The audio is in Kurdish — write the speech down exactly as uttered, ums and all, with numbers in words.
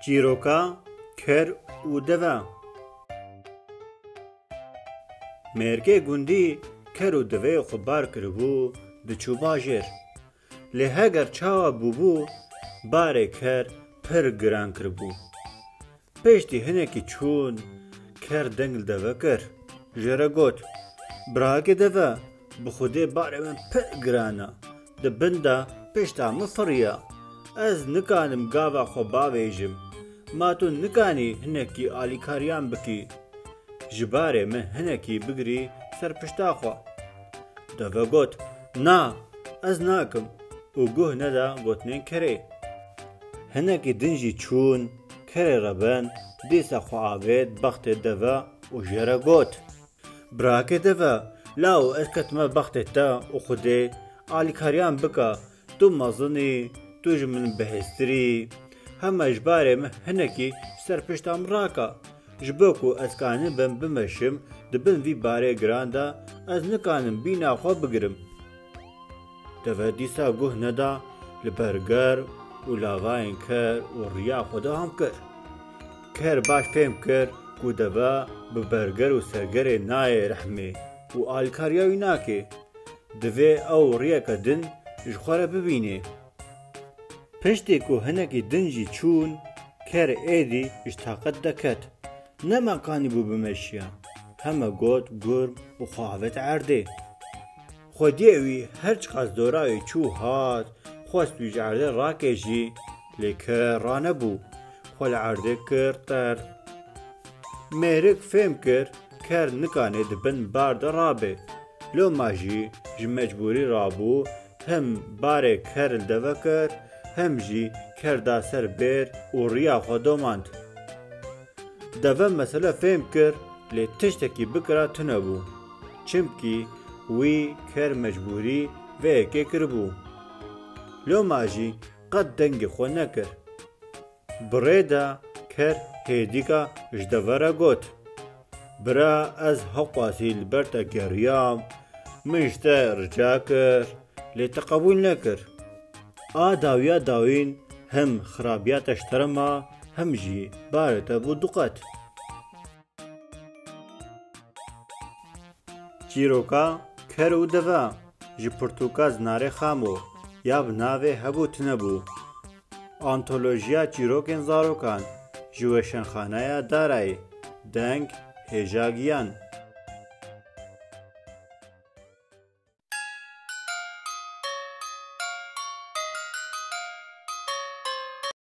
Çîroka ker û deve. Mêrkê gundî ker û deveyê xwe bar kiribû, diçû bajêr. Lê heger çawa bûbû, barê ker pir giran kiribû. Piştî hinekî çûn, ker deng li deve kir. Jê re got, "Birakê deve, bi Xwedê barê min pir giran e. Di bin de pişta min firiya. Ez nikanim gava xwe bavêjim. Ma tu nikanî hinekî alîkariyan bikî? Ji barê min hinekî bigirî ser pişta xwe." Deve got, "Na, ez nakim." Û guh neda gotinên kerê. Hinekî din jî çûn, kerê reben, dîsa xwe avêt bextê deve û jê re got, "Birakê deve, lawo ez ketime bextê te û Xwedê alîkariyan bike, tu mezin î, tu ji min bihêztir î. Hema ji barê min hinekî ji ser pişta min rake. Ji bo ku ez kanibim bimeşim di bin vî barê giran de, ez nikanim bîna xwe bigirim." Deve dîsa guh neda li berger û lavayên ker û riya xwe dewam kir. Ker baş fêm kir ku deve bi berger û sergerê nayê rehmê û alîkariya wî nake. Divê ew riyeke din ji xwe re bibîne. Piştî ku hinekî din jî çûn, ker êdî ji taqet derket. Nema kanîbû bimeşiya. Heme got gurm û xwe avêt erdê. Xwediyê wî her çiqas dora wî çû hat, xwest wî ji erdê rake jî, lê ker ranebû. Xwe li erdê kir tert. Mêrik fêm kir, ker nikanê di bin bar de rabe. Loma jî ji mecbûrî rabû, hem barê ker li deve kir, hem jî ker da ser bêr û riya xwe domand. Deve mesele fêm kir, lê tiştekî bikira tune bû. Çimkî wî ker mecbûrî vê yekê kiribû. Loma jî qet dengê xwe nekir. Bi rê de ker hêdîka ji deve re got, "Bira, ez heqwasî li ber te geriyam, min ji te rica kir, lê te qebûl nekir. A dawiya dawîn hem xirabiya te ji te re ma, hem jî barê te bû du qet." Çîroka Ker û Deve ji pirtûka Zinarê Xamo ya bi navê Hebû Tune bû. Antolojiya çîrokên zarokan ji Weşanxaneya Darayê, deng, Hêja Giyan.